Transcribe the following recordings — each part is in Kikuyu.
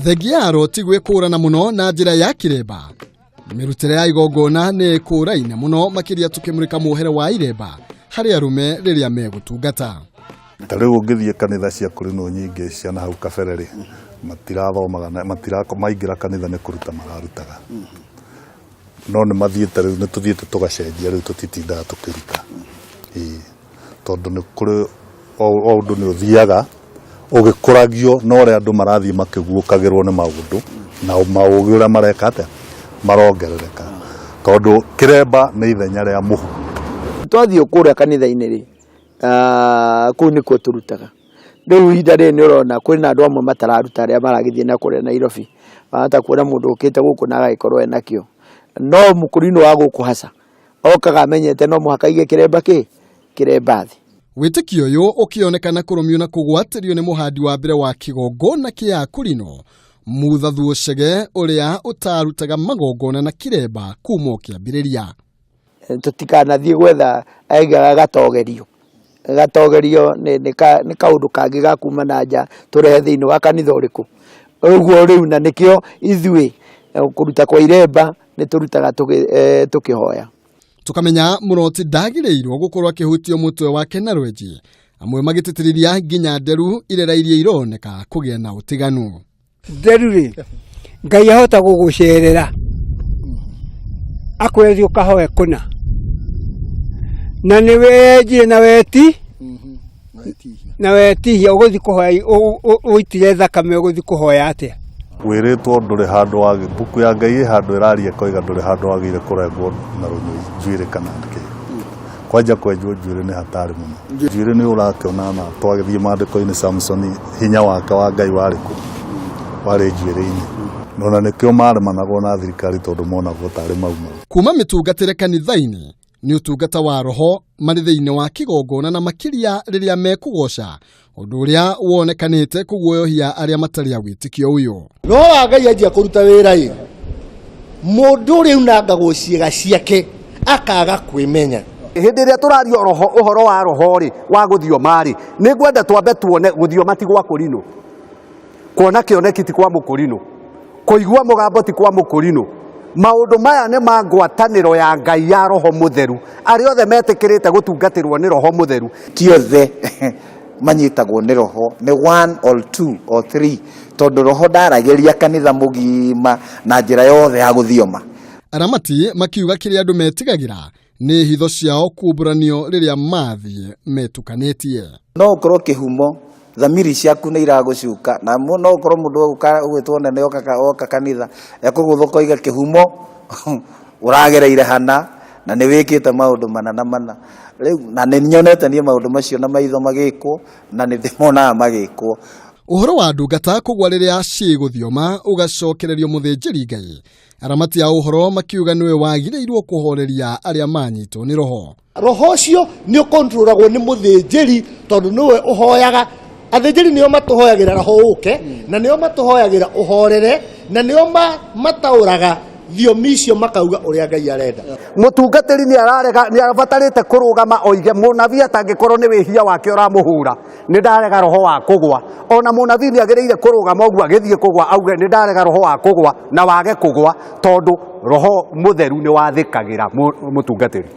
Thengia ya aroti gwĩkũrana mũno na njĩra ya kĩremba, mĩrutĩre ya igongona nĩ ĩkũraine mũno makĩria tũkĩmũrĩka muohere wa iremba harĩ arũme rĩrĩa megũtungata. Ta rĩu ũngĩthiĩ kanitha cia kũrinũ nyingĩ cia na hau kabere rĩ, matirathomaga na maingĩra kanitha nĩ kũruta mararutaga. No nĩ mathiĩte rĩu nĩ tũthiĩte tũgacenjia rĩu tũtitindaga tũkĩruta. Ĩĩ tondũ nĩ kũrĩ o ũndũ nĩ ũthiaga ũgĩkũragio na ũrĩa andũ marathiĩ makĩguũkagĩrwo nĩ maũndũ na maũgĩ ũrĩa mareka atĩa marongerereka tondũ kĩremba nĩ ithenya rĩa mũhu. Twathiĩ kũrĩa kanitha-inĩ rĩ, kũu nĩkuo tũrutaga. Rĩu ihinda rĩrĩ nĩ ũrona kwĩna andũ amwe matararuta arĩa maragĩthiĩ na kũrĩa Nairobi. Wahota kuona mũndũ ũkĩte gũkũ na agagĩkorwo ena kĩo. No mũkũrinũ wa gũkũ haca, okaga amenyete no mũhaka aige kĩremba kĩ? Kĩremba thĩ. Wĩtĩkio ũyũ ũkĩonekana kũrũmio na kũgwatĩrio nĩ mũhandi wa mbere wa kĩgongona kĩa Akũrinũ, Mutha Thuocege, ũrĩa ũtarutaga magongona na kĩremba kuma o kĩambĩrĩria. Tũtikanathiĩ gwetha aigaga gatogerio. Gatogerio nĩ kaũndũ kangĩ ga kuma na nja tũrehe thĩinĩ wa kanitha ũrĩkũ. Ũguo rĩu na nĩkĩo ithuĩ kũruta kwa iremba nĩ tũrutaga tũkĩhoya. Tũkamenya mũroti ndagĩrĩirwo gũkorwo akĩhutio mũtwe wake na rwenji, amwe magĩtĩtĩrithia nginya nderu irera iria ironeka kũgĩa na ũtiganu. Nderu rĩ, Ngai ahota gũgũcerera akwĩre thiĩ ũkahoe kũna, na nĩ wenjire na weti na wetihia ũgũthiĩ kũhoya ũitire thakame ũgũthiĩ kũhoya atĩa? Wĩrĩtwo ndũrĩ handũ wagĩ mbuku ya Ngai ĩ handũ ĩraria ĩkoiga ndũrĩ handũ wagĩrĩire kũrengwo na rũnyũi njuĩrĩ kana kĩ. Kwanja kwenjwo njuĩrĩ nĩ hatarĩ mũno. Njuĩrĩ nĩ ũrakĩona na twagĩthiĩ maandĩko-inĩ Samsoni hinya wake wa Ngai warĩ kũ? Warĩ njuĩrĩ-inĩ. Ona nĩkĩo maremanagwo na thirikari tondũ monagwo tarĩ mau mau. Kuma mĩtungatĩre kanitha-inĩ nĩ ũtungata wa roho marĩ thĩinĩ wa kĩgongona na makĩria rĩrĩa mekũgoca, ũndũ ũrĩa wonekanĩte kũguoyohia arĩa matarĩ a wĩtĩkio ũyũ. Roho wa Ngai anjia kũruta wĩra ĩ, mũndũ ũrĩa unangagwo ciĩga ciake akaga kwĩmenya. Hĩndĩ ĩrĩa tũraria roho ũhoro wa roho rĩ wa gũthioma rĩ, nĩ ngwenda twambe tuone gũthioma ti gwa kũrinũ, kuona kĩoneki ti kwa mũkũrinũ, kũigua mũgambo ti kwa mũkũrinũ. Maũndũ maya nĩ ma ngwatanĩro ya Ngai ya Roho Mũtheru, arĩa othe metĩkĩrĩte gũtungatĩrwo nĩ Roho Mũtheru. Ti othe manyitagwo nĩ roho, nĩ one or two or three, tondũ roho ndaragĩria kanitha mũgima na njĩra yothe ya gũthioma. Aramati makiuga kĩrĩa andũ metigagĩra nĩ hitho ciao kumbũranio rĩrĩa mathiĩ metukanĩtie. No ũkorwo kĩhumo thamiri ciaku nĩ iragũcuka, na no ũkorwo mũndũ ũka ũgwĩtwo nene oka kanitha ekũgũtha ũkoiga kĩhumo ũragereire hana na nĩ wĩkĩte maũndũ mana na mana. Rĩu na nĩ nyonete niĩ maũndũ macio na maitho magĩkwo, na nĩ ndĩmonaga magĩkwo. Ũhoro wa ndungata kũgwa rĩrĩa cigũthioma ũgacokererio mũthĩnjĩri Ngai. Aramati a ũhoro makiuga nĩwe wagĩrĩirwo kũhoreria arĩa manyitwo nĩ roho. Roho ũcio nĩ ũkontrolagwo nĩ mũthĩnjĩri tondũ nĩwe ũhoyaga. Athĩnjĩri nĩo matũhoyagĩra roho ũke, na nĩo matũhoyagĩra ũhorere, na nĩo mataũraga thiomi icio makauga ũrĩa Ngai arenda. Mũtungatĩri nĩ ararega, nĩ abatarĩte kũrũgama oige mũnabii atangĩkorwo nĩ wĩhia wake ũramũhũra, nĩ ndarega roho wa kũgwa. Ona mũnabii nĩ agĩrĩire kũrũgama ũguo agĩthiĩ kũgwa auge nĩ ndarega roho wa kũgwa na wage kũgwa, tondũ roho mũtheru nĩ wathĩkagĩra mũtungatĩri.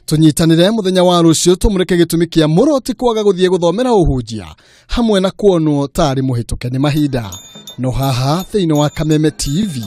Tũnyitanĩre mũthenya wa rũciũ tũmũrĩke gĩtũmi kĩa mũroti kwaga gũthiĩ gũthomera ũhunjia hamwe na kuonwo tarĩ mũhĩtũke nĩ mahinda. No haha thĩinĩ wa Kameme TV.